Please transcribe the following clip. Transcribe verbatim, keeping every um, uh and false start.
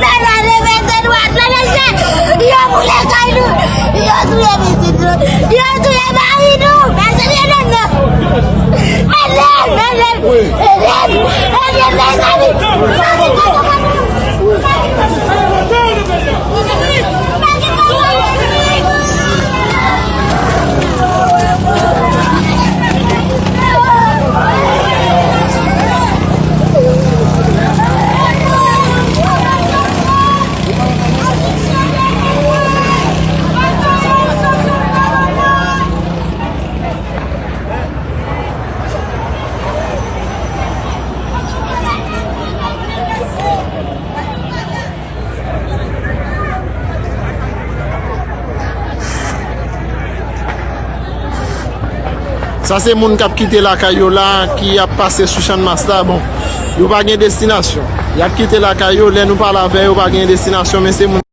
Mèt la leve tèt dwat la, mesye. Yo boule kay nou. Yo touye pitit nou. Yo touye mari nou. Mesye, mèt la. Mèt la, mèt la. Mèt la, mezanmi. Sa se moun k ap kite lakay yo la, ki ap pase sou Channmas la. Bon, yo pa gen destinasyon. Y ap kite lakay yo, lè nou pale avè yo, pa gen destinasyon, men se moun